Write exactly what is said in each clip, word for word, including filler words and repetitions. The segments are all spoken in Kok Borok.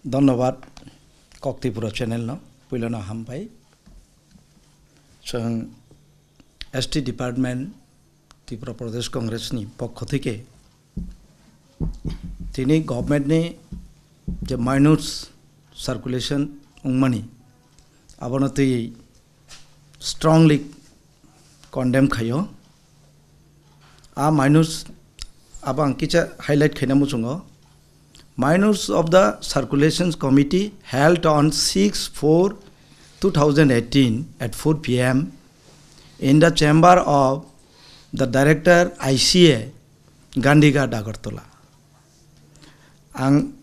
Dhonnobad, Kok Tripura channel no puilano hambai. Chwng S T department Tripura Pradesh Congress ni pokho theke tini government ni je minors circulation wngmani abono twi strongly condemn khaio. A minors abo ang kisa highlight khaina muchungo. Minors of the Circulations Committee held on six four two thousand eighteen at four p m in the chamber of the director I C A, Gandhighat, Agartala. Ang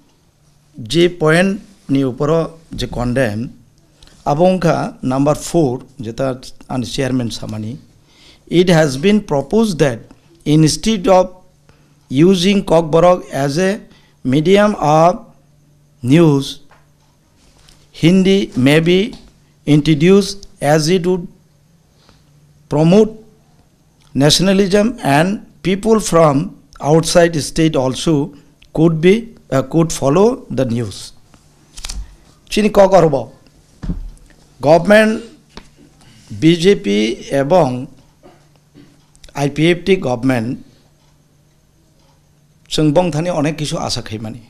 je point ni uporo je condemn, abo wngkha number four, jeta ani chairman samani. It has been proposed that instead of using Kokborok as a medium of news, Hindi may be introduced as it would promote nationalism and people from outside state also could be, uh, could follow the news. Chini kok orobo government B J P ebong I P F T government chwng bongthani onek kisu asa khaimani.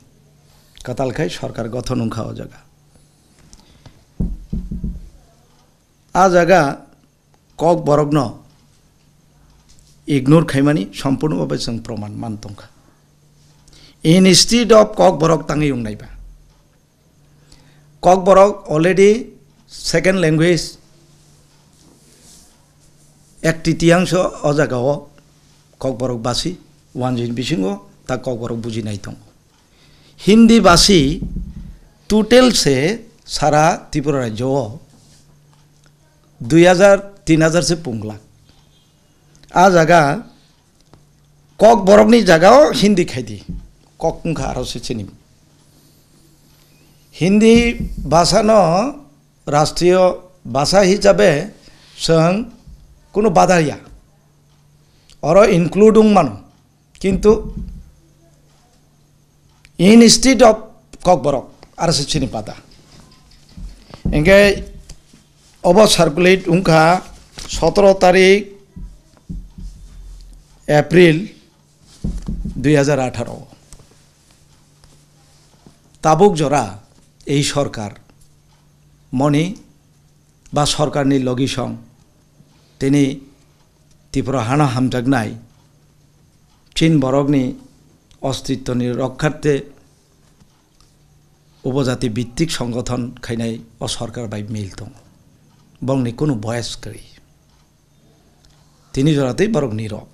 Katal khai sorkar gothon wngkha o jaga. A jaga Kokborokno ignore khaimani sompurno babai chwng proman man tongkha. Instead of Kokborok tangwi wngnaiba. Kokborok already second language, ek titiyangso o jagao Kokborok basi, wanjwini bisingo ta Kokborok bujinai tongo. Hindi basi total se sara Tripura rajyo o dui hajar, tin hajar se punglak. A jaga Kokborokni jagao Hindi khaidi. Kok wngkha aro se chini. Hindi bhasano rashtriyo bhasa hisabe chwng kunu badaya. Oro include wng mano. Kintu instead of Kokborok, aro se chini pada. Hingke obo circulate wngkha sotoro tarik April dui hajar atharo. Tabuk jora ei sorkar moni ba sorkarni logisong tini Tripura hano hamjaknai chin borokni ostitwni rokkharte upojati bittik songothon khainai o sorkar bai mil tongo. Bongni kunu boyes kwrwi. Tini joratwi borok nirok.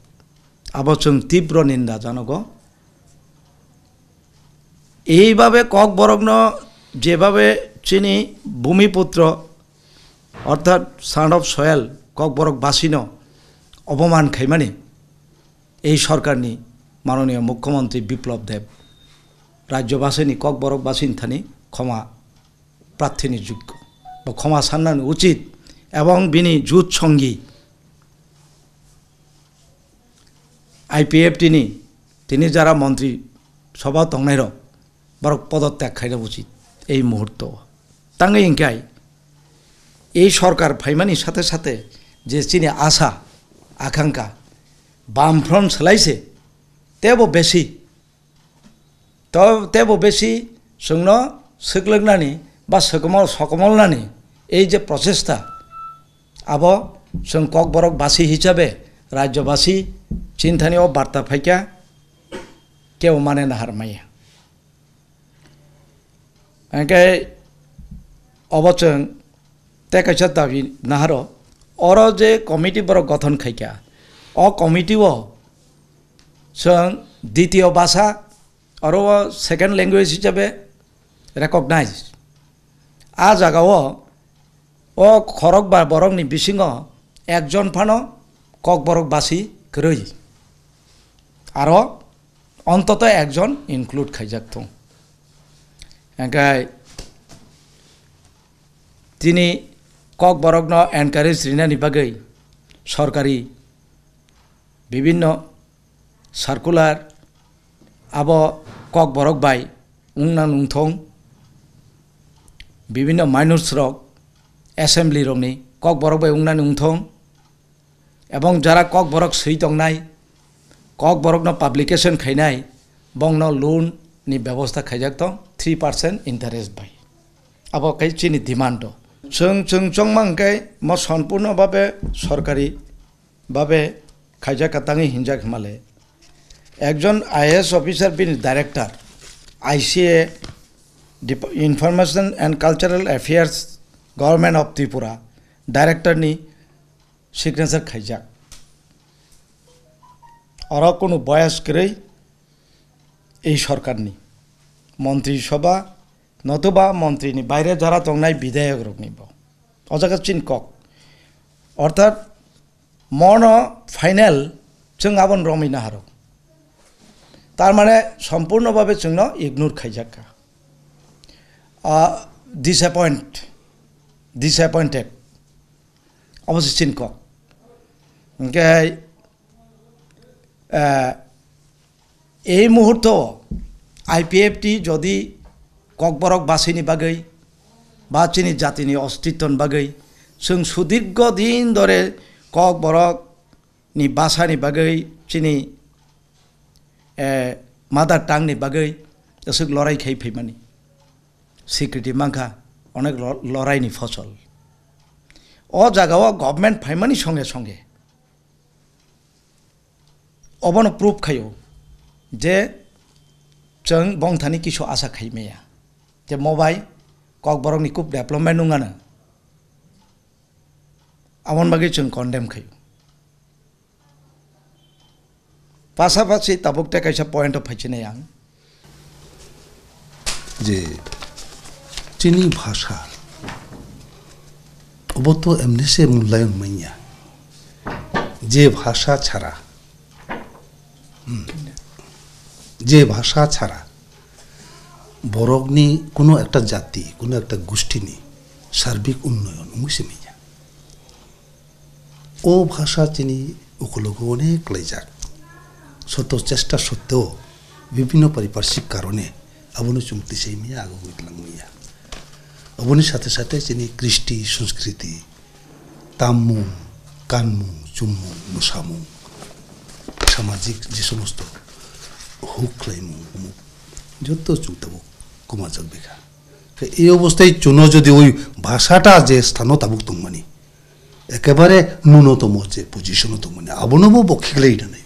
Abo chwng tibro ninda janogo. Eibabe Kokborokno jebabe chini Bhumiputro orthat son of soil Kokborok basino oboman khaimani ei sorkarni manoniya Mukhyamantri Biplab Deb rajyobasini Kokborok basini thani khoma prarthini jogyo ba khoma sannani uchit ebong bini jut songi I P F T ni tini jara montri sobha tongnairok borok podotyag khaina uchit ei muhurto. Tangwi hingkhai ei sorkar phaimani sathe sathe je chini asa akhankha Bamfront swlaise tebo besi to tebo besi chwngno swklwknani ba sokomol sokomolnani ei je prochesta abo chwng Kokborok basi hisabe rajyobasi chinthani o barta phaikha kebo mane nahar maya. Hingke obo chwng tei kaisa dabi naharo, oro je committee borok gothon khaikha, o committee o chwng ditiyo bhasha, oro o second language hisabe recognize. A jaga o, o khorok ba borok ni bisingo ekjon phano Kokborok basi kwrwi. Aro ontoto ekjon include khaijak thung. Hingke tini Kokborokno encourage rinani bagwi sorkari bibinno circular abo Kokborok bai wngna nungthong bibinno minors rok assembly rokni Kokborok bai wngnani wngthong, ebong jara Kokborok swi tongnai, Kokborokno publication khainai, bongno loan ni bebosta khaijak tong three percent interest bai. Abo kai chini demand o. Chwng, chwng chongma hwnkhe mo sompurno babe sorkari babe khaijak ka tangwi hinjak himale. Ekjon I A S officer bini director, I C A, Dep-, Information and Cultural Affairs, Government of Tripura, director ni signature khaijak. Oro kunu boyas kwrwi ei sorkarni, Montri Sobha notoba montrini baire jara tongnai bidhayok rokni bo. O jaga chini kok. Orthat mono final chwng aboni romwi naharo. Tar mane sompurno babe chwngno ignore khaijak kha. Ah, disappoint, disappointed. Obo se chini kok. Hwnkhe, eh, ei muhurto I P F T jodi Kokborok basini bagwi ba chini jatini ostitoni bagwi chwng sudirgo din dore Kokborok ni basani bagwi chini, eh, mother tongue ni bagwi aswk lorai khai phaimani. Swikriti mankha onek lo-, loraini phosol. O jagao government phaimani songe songe obono proof khaio je chwng bongthani kisu asa khai maya. Je mobai Kokborokni kub development wngano. Aboni bagwi chwng condemn khaio. Pasapasi tabuk tei kaisa point o phaichinai ang. Je chini bhasha, obo to emni se mulayon manya. Je bhasha chhara, hmm, je bhasha chhara borokni kuno ekta jati, kuno ekta gusthini sarbik unnoyon wngwi se manya. O bhasha chini ukulogo onek klaijak. Soto chesta sotteo bibhinno pariparshik karone abono chwng tisai maya, agogwi twlang maya. Aboni sathe sathe chini kristi, sanskriti, tammung, kanmung, chummung, mwsamung, samajik je somosto huk khlaimung, umuk joto chwng tabuk kwmajak bikha. Khe ei obostai chwngno jodi oi bhasata je sthano tabuk tongmani, ekebare nunotomo je position o tongmani, abono bo bo khiklai nanai,